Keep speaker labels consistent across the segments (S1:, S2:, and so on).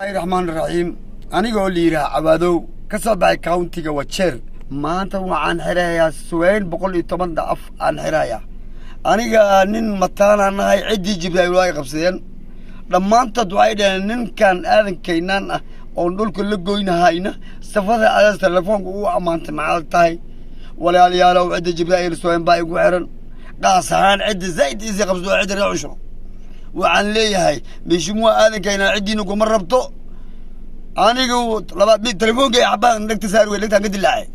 S1: Raxmaan raxiim. Anigoo la yidhaha Cabaadow, ka soo baxay countiga Wajeer, maanta waxaan xirayaa suweyn 110 dacaf aan xirayaa. Aniga nin mataanaan nahay, ciddii Jibraayil waa ay qabsadeen dhammaantood. Waxay dhaheen ninkan aadankaynaan ah oon dhulka la goynahayna safada adaas telefoonka ugu ammaantay maxaad tahay? Walaalayaalow, cidda Jibraayil suweyn baa igu xiran, qaas ahaan cidda zaa'id isii qabsado, cidda reer Cushro. Waxaan leeyahay meeshimuwa aadankaynaan ciddiina kuma rabto. Anigu laba telefoonka xabaan dhegta saari wey, dhegtaan ka dilaacay.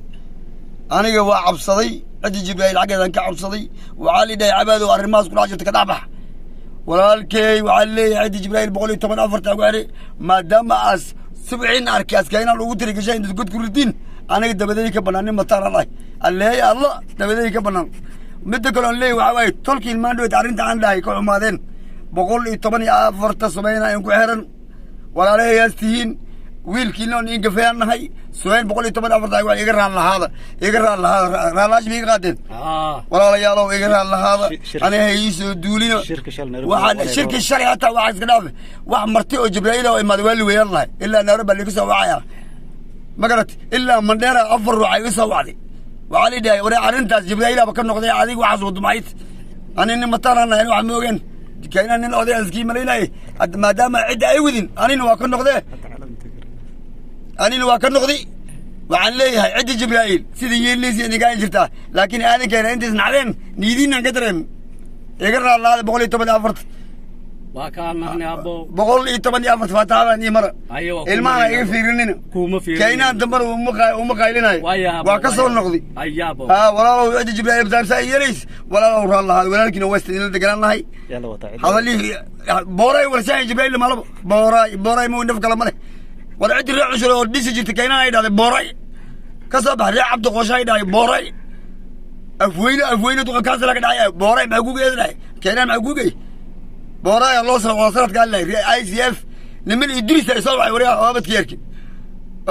S1: Aniga waa cabsaday, ciddi Jibraayil xaggeedan ka cabsaday. Waxaa la dhahay Cabaadow, arrimahaas ku dhex jirta ka dhexbax. Walaalkey, waxaa leeyahay ciddi Jibraayil 114 ku xiray, maadaama aas subciin arkay askaynaan ugu tiri gashay intaad god ku ridiin. Aniga dabaday ka bannaan, nin mataanan ahay, alleey alla dabaday ka bannaan. Midda kale on leeyahay waxaa waaye tolkiin maandhoweed arrinta aan dhahay ka xumaadeen. 114 subayna in ku xiran, walaalahayaas tihiin, wiilkiina on ingafayaan nahay. Subayn 114 waa iga raal lahaada, iga raal lahaada, raallaash ba iga qaadeen. Walaalayaalow, iga raal lahaada, aniga ha ii soo duulina. Waxaan shirki shalay hataa waxaa iska dhaafe, wax marti oo Jibraa'iil oo imaada waa liweeyaan lahay. Ilaa Nairobi baa liiga soo wacaya, ma garat? Ilaa Mandheera afar ruux ay iga soo wacday. Waxaa la dhahay waree arrintaas Jibraa'iilaba ka noqday, adiga waxaas wadumaayd. Ani nin mataanaan nahay, wax ma ogeen kayna nin oday aan iskii malaynayay. Maadaama cidda ay wadin, anina waa ka noqdee, anina waa ka noqday. Waxaan leeyahay cidda Jibraa'iil sida yeeliisi idinkaan jirtaa, laakiin aadankeena intays nacdeen niidiinaan ka dareem. Iga raalaada 114.
S2: Waa kaa nahnay, abbo.
S1: 114 faataxadan ii mara.
S2: Ayo, waa
S1: ilmahana iga fiirinina.
S2: Kuma fiirin.
S1: Kaynaan dambana uma qaylinayo.
S2: Waa
S1: waa ka soo noqday.
S2: Ayaabo.
S1: Haa walaalow, cidda Jibraa'iil saabsaa yeelays. Walaalow, raal lahaad, walaalkiina waa idinla deganaan nahay. Hadalihii booray warshahan Jibraa'iil malabo booray booray ma naf kale ma leh. War ciddi reer Cushur oo dhisi jirta kaynaan ay dhahday booray ka soo bax, reer Cabdi Qoosha ay dhahay booray, Afweyne Afweyne duqa kansala ka dhacay booray, maxaa kugees dhahay kaynaan, maxaa kugey booray loo soo wada sanadkaa lahay. ICF niman Idris ay soo waxay waryaa oobadka yarki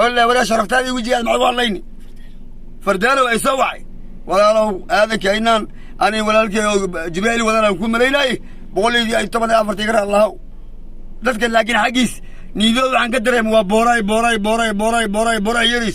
S1: oo le waryaa sharaftaadii wejigaad maxaa u hadlayni fardaanow ay soo wacay. Walaalow, aadanka inaan ani walaalkay oo Jibraa'il wadan aan ku malaynaaye 114 iga raal lahaw dadka, laakiin xaggiis niidooda waxaan ka dareema waa booray booray booray booray booray booray yeelays.